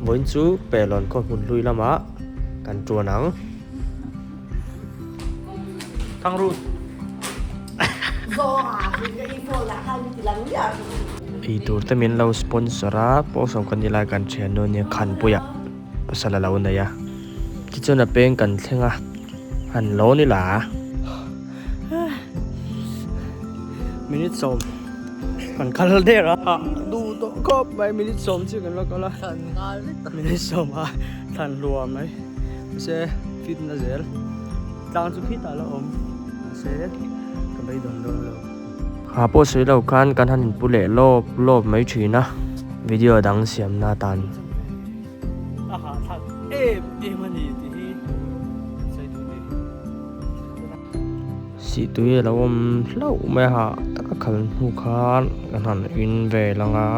Vawiin chu Pelawn khaw hmun hlui lamah kan tuan ang. Ei tur te min lo sponsor a, pawlsawm kan ni lai kan thiannu nia Khanpuia pasal a lo nei a. Tichuan a peng kan thleng a, han lawn ila. Minute sawm kan kal der a, duh tawh khawp mai minute sawm chu kan la kal a, minute sawm a thlan hlua mai mahse fit na zel tlang chu khitah la awm mahse ka beidawng dawn lo. Ha pawh sawi lo khan kan han inpu leh lawp lawp mai thin a, video dang siamna atan. A hahthlak em em a ni tih hi kan sawi duh ni. Sihtui a lo awm hlauh mai a hah taka khal hnu khan kan han in vel ang a.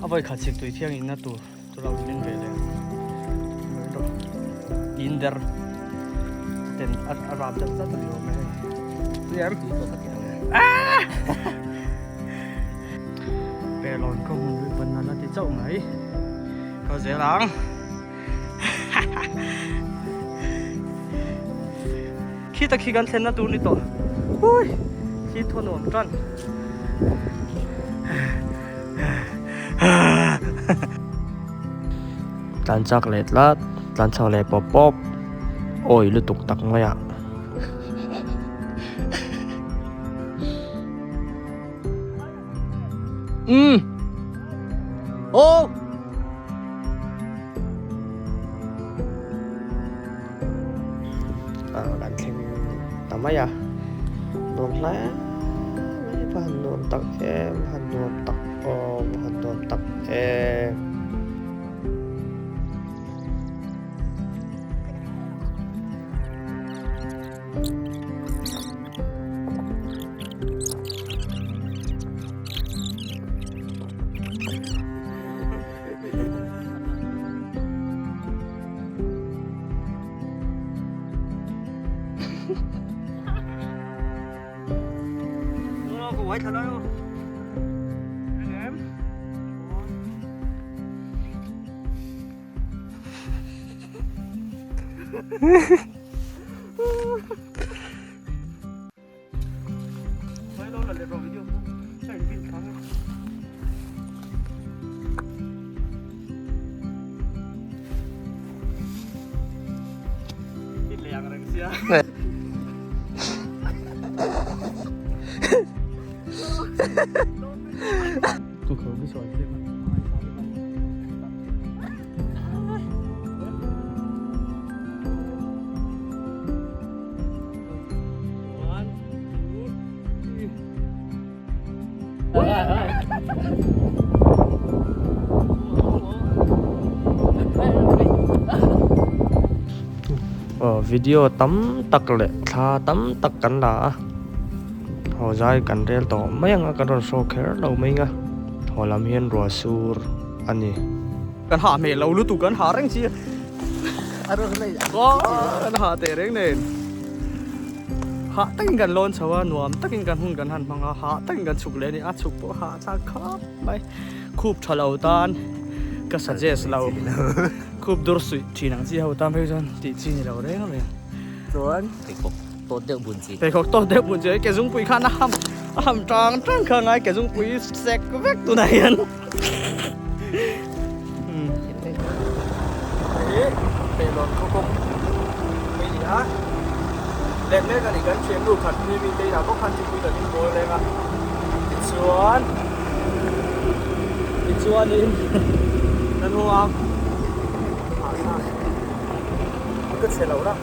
A vawikhat sihtui thiang inna tur. Chula min ve leh in der ten a rap zat zat a ni awm e hei tui em Pelawn khaw hmun lui pan nan a ti chauh mai kal zel ang khi ta khi kan thlenna tur ni tawh ui khi thaw nuam tan. Tlan chak leh tlat, tlan chho leh pawp pawp, awi lutuk tak mai ah. Umm. Aw. Kan thleng ta mai a, nuam hle mai va han nuam tak em, va han nuam tak aw, va han nuam tak em. Aw video tam tak leh thla tam tak kan la a haw zai kan rel tawh mai ang a kan rawn show kher lo mai ang a haw lam hian ruah sur a ni. Kan hah hmel lo lutuk kan hah reng si kan hah teh reng nen. Hah takin kan lawn chho a, nuam takin kan hun kan han hmang a, hah takin kan chhuk leh a ni, a chhuk pawh hah chak khawp mai. Khup tha lo tan ka suggest lo, khup dur suih thin ang chi ho tan phei chuan tih chi ni lo reng reng. Chuan pheikhawk tawt deuh bun chi. Pheikhawk tawt deuh bun chi, ke zungpui khan a ham a ham tang tang kha ngai ke zungpui sek vek tunah hian. Hei Pelawn khawkawng mai ni a, let mek a ni kan thiannu khat mi mi te inah bawk khan thingpui kan in bawl reng a, tichuan tichuanin kan haw a, ka chhe lo rang.